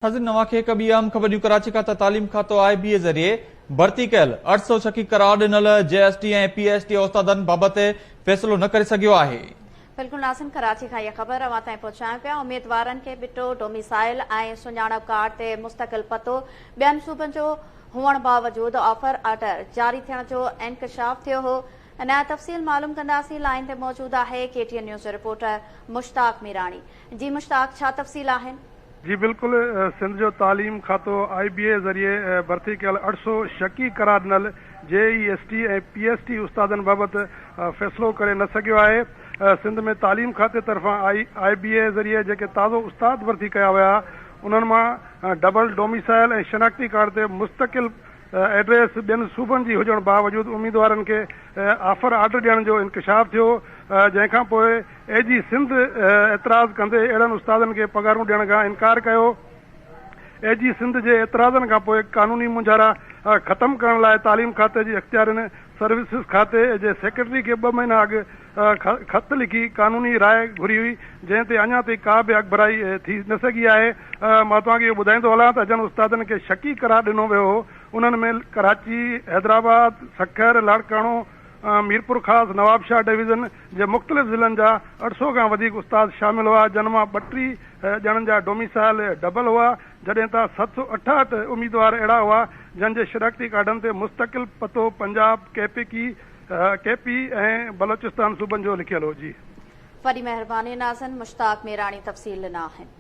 ناظرين اوهان کي هڪ ٻي اهم خبر ڏيون ڪراچي کان ته تعليم کاتو آء بي اي ذريعي ڀرتي ڪيل 800 شڪي قرار ڏنل جي S T ۽ P S T استادن بابت فيصلو نه ڪري سگهيو آهي. بلڪل ناظرين ڪراچي کان اها خبر اوهان تائين پهچايون پيا اميدوارن کي ٻٽو ڊوميسائل ۽ سڃاڻپ ڪارڊ تي مستقل پتو ٻين صوبن جو هئڻ باوجود آفر آرڊر جاري ٿيڻ جو انڪشاف ٿيو هو نيا تفصيل معلوم ڪنداسين لائين تي موجود آهي ڪي ٽي اين نيوز جو رپورٽر مشتاق ميراڻي جي مشتاق ڇا تفصيل آهن. جي بلڪل سنڌ جو تعليم کاتو آء بي اي ذريعي ڀرتي ڪيل 800 شڪي قرار ڏنل G E S T ۽ P S T استادن بابت فيصلو ڪري نه سگهيو آهي. سنڌ ۾ تعليم کاتي طرفان آء بي اي ذريعي جيڪي تازو استاد ڀرتي ڪيا ويا انهن مان ڊبل ڊوميسائل ۽ شناختي ڪارڊ تي مستقل ايڊريس ٻين صوبن جي هجڻ باوجود اميدوارن کي آفر آرڊر ڏيڻ جو انڪشاف ٿيو جنهن کانپوء اي جي سنڌ اعتراض ڪندي اهڙن استادن کي پگهارون ڏيڻ کان انڪار ڪيو. اي جي سنڌ جي اعتراضن کانپوء قانوني مونجهارا ختم ڪرڻ لاء تعليم کاتي جي اختيارين سروسز کاتي جي سيڪريٽري کي ٻه مهينا اڳ خط لکي قانوني راء گهري هئي جنهن تي اڃا تائين ڪا به اڳڀرائي ٿي نه سگهي آهي. مان توهان کي اهو ٻڌائيندو هلان ته جن استادن کي شڪي قرار ڏنو ويو هو انهن ۾ ڪراچي، حيدرآباد، سکر، لاڙڪاڻو، ميرپورخاص، نوابشاهه ڊويزن جي مختلف ضلعن جا 800 کان وڌيڪ استاد شامل هئا، جن مان 32 ڄڻن جا ڊوميسائل ڊبل هئا، جڏهن ته 768 اميدوار اهڙا هئا، جن جي شناختي ڪارڊن تي مستقل پتو پنجاب، ڪي پي ڪي، ڪي پي ۽ بلوچستان صوبن جو لکيل هو. جي. وڏي مهرباني ناظرين مشتاق ميراڻي تفصيل ڏنا آهن.